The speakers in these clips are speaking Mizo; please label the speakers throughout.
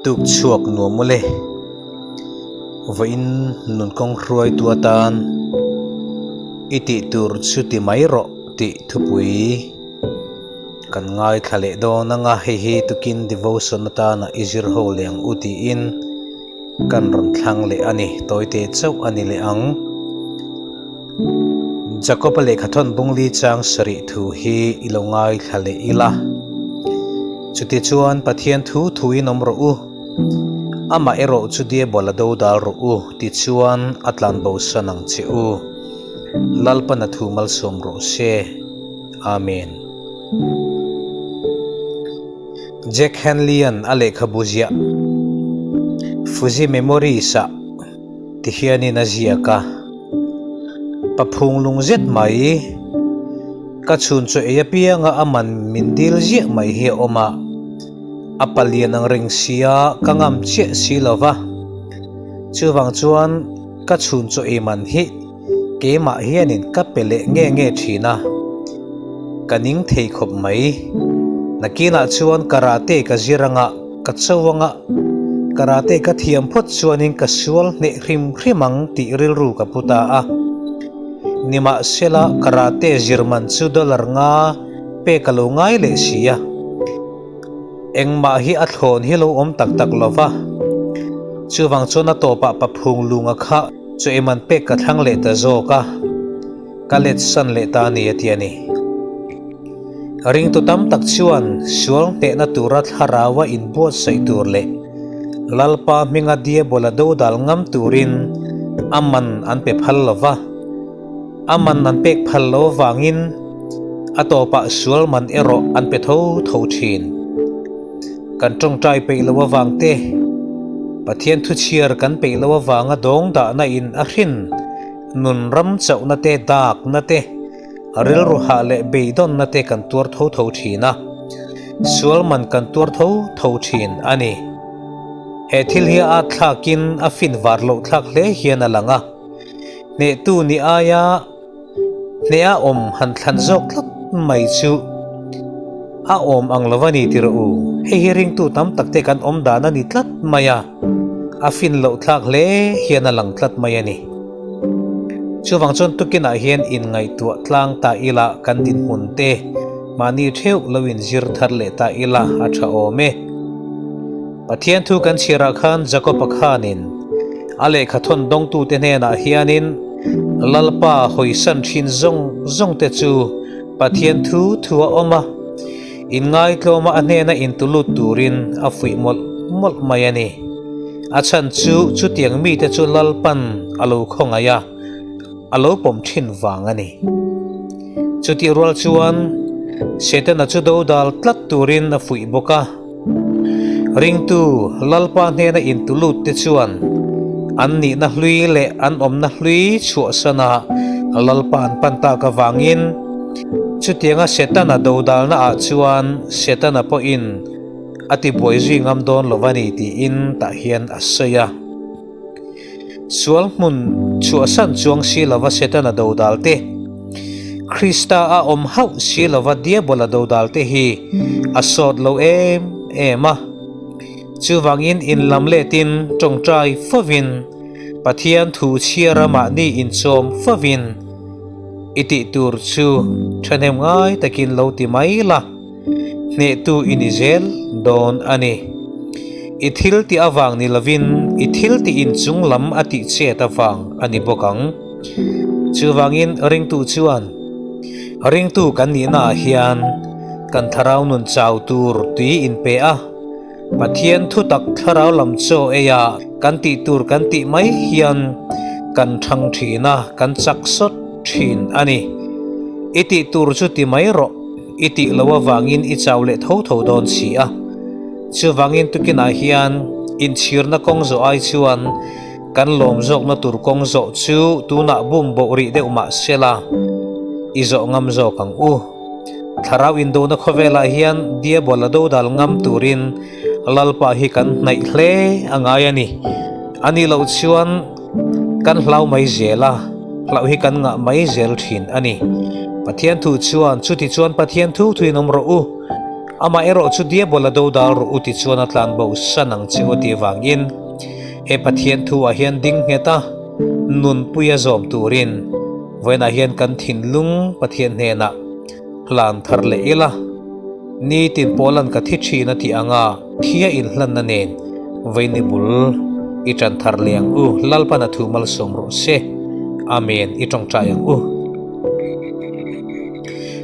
Speaker 1: Tuk chhuak nuam mawle. Vawiin nun kawng hruaitu atan i tih tur chu ti mai rawh tih thupui kan ngaithla leh dawn anga hei hi tukin devotion atana i zir ho leh ang u tiin kan rawn thlang leh a ni. Tawite chauh a ni leh ang. Jakob-a lehkhathawn bungli chang sarih thu hi i lo ngaithla leh ila. Chutichuan Pathian thu thuin awm rawh u, amah erawh chu Diabol a dodal rawh u, tichuan a tlanbosan ang che u. Lalpan a thu malsawm rawh se. Amen. Jack Hanley-a'n a lehkhabu ziah Fuzzy Memories-ah Tihianin a ziak a, Pa phung lung zet mai, ka chhun chaw ei apianga a man min dil ziah mai hi a awm a, a palian ang reng sia ka ngam chiah si lo va, chuvang chuan ka chhun chaw ei man hi keimah hianin ka pe leh nge nge thin a, ka ning thei khawp mai. Nakinah chuan karate ka zir anga ka cho anga karate ka thiam phawt chuanin ka sual hneh hrim hrim ang tih rilru ka pu ta a. Nimahsela karate zir man chu dollar nga pek a lo ngai leh si a. Engmah hi a thlawn hi lo awm tak tak lo va. Chuvang chuan a tawpah paphung lunga kha chu eiman pek ka thlang leh ta zawk a. Ka let san leh ta a ni a ti a ni. Ringtu tam tak chuan sual hnehna tura thlaraua inbuatsaih tur leh Lalpa hminga Diabola dodal ngam turin a man an pe phal lo va. A man an pek phal lo avangin a tawpah sual man erawh an pe tho tho thin. Kan tawngtai peih lo avang te, Pathian thuchhiar kan peih lo avanga dawng dahna in a hrin nun ram chauhna te, dakna te, Rilru hah leh beidawnna te kan tuar tho tho thin a, sual man kan tuar tho tho thin a ni. He thil hi a at thlakin a fin var loh thlak hle hian a lang a, hnehtu ni aia hneha awm han thlan zawk tlat mai chu a awm ang lo a ni ti rawh u. Hei hi ringtu tam tak te kan awm dan a ni tlat mai a, a fin loh thlak hle hian a lang tlat mai a ni. Chuvang chuan tukinah hian inngaihtuah tlang ta ila kan dinhmun te mahni theuh lo inzir thar leh ta ila a tha awm e. Pathian thu kan chhiarah khan Jakob-a khanin a lehkha thawn dawngtute hnenah hianin Lalpa hawisan thin zawng zawng te chu Pathian thu thu a awm a, inngaitlawma a hnena intulut turin a fuih mawlh mawlh mai a ni. A chhan chu chutiang mite chu Lalpan a lo khawngaih a, a lo pawm thin vang a ni. Chutih rual chuan Setana chu dodal tlat turin a fuih bawk a. Ringtu Lalpa hnena intulut te chuan an nihna hlui leh an awmna hlui chhuahsana Lalpa an pan tak avangin chutianga Setana dodalna ah chuan Setana pawhin A ti buai zui ngam dawn lo a ni tiin tah hian a sawi a. Sual hmun chhuahsan chuang si lova Setana dodal te, Krista a awm hauh si lova Diabola dodal te hi a sawt lo em em a. Chuvangin inlam letin tawngtai fovin Pathian thu chhiara mahni inchawm fovin i tih tur chu thahnem ngai takin lo ti mai la. Hnehtu i ni zel dawn a ni. I thil tih avang ni lovin i thil tih inchung lam a tih chet avang a ni bawk ang. Chuvangin ringtu chuan ringtu kan nihnaah hian kan thlarau nun chau tur tui inpe a, Pathian thutak thlarau lam chaw eia kan tih tur kan tih mai hian kan thang thin a, kan chak sawt thin a ni. I tih tur chu ti mai rawh. I tih loh avangin i chau leh tho tho dawn si a. Chuvangin tukinah hian inchhirna kawng zawh ai chuan kan lawm zawkna tur kawng zawh chu tunah bum boh rih deuh mah sela i zawh ngam zawk ang u. Thlarau indona khawvelah hian Diabol a dodal ngam turin Lalpa hi kan hnaih hle a ngai a ni. A nih loh chuan kan hlau mai zel a, hlauh hi kan ngah mai zel thin a ni. Pathian thu chuan, Chutichuan Pathian thu thuin awm rawh u. Amah erawh chu Diabola dodal rawh u ti chuan a tlan bo san ang che u tih vangin he Pathian thu ah hian ding nghet a, nunpui a zawm turin vawiinah hian kan thinlung Pathian hnenah hlan thar leh ila. Nitin Paulan ka thi thin a tih anga thia inhlanna nen vawiin i bul i tan thar leh ang u, Lalpan a thu malsawm rawh se. Amen i tawngtai ang u.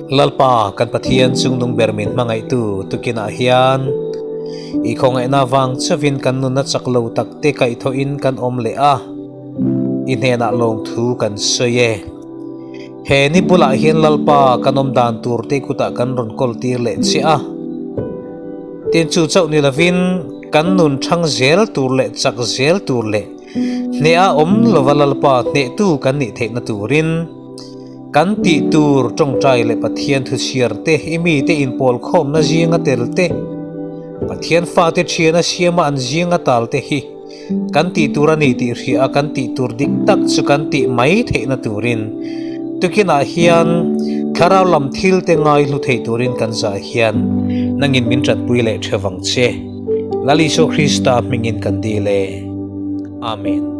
Speaker 1: Lalpa, kan Pathian chungnung ber min hmangaihtu tukinah hian i khawngaihna vang chauhin kan nunna chak lo takte kaihthawhin kan awm leh a, i hnenah lawmthu kan sawi e. He ni bulah hian Lalpa kan awm dan turte kutah kan rawn kawl tir leh che a. Tin, chu chauh ni lovin kan nun thang zel tur leh chak zel tur leh hneha awm lova Lalpa hnehtu kan nih theihna turin, Kan tih tur tawngtai leh Pathian thuchhiar te, i mite inpawl khawmna zinga tel te, Pathian fate thiana siama an zinga tal te hi kan tih tur a ni tih hria a kan tih tur dik tak chu kan tih mai theihna turin tukinah hian thlarau lam thil te ngai hlu thei turin kan zah hian nangin min tanpui leh the vang che. Lal Isua Krista hmingin kan dil e. Amen.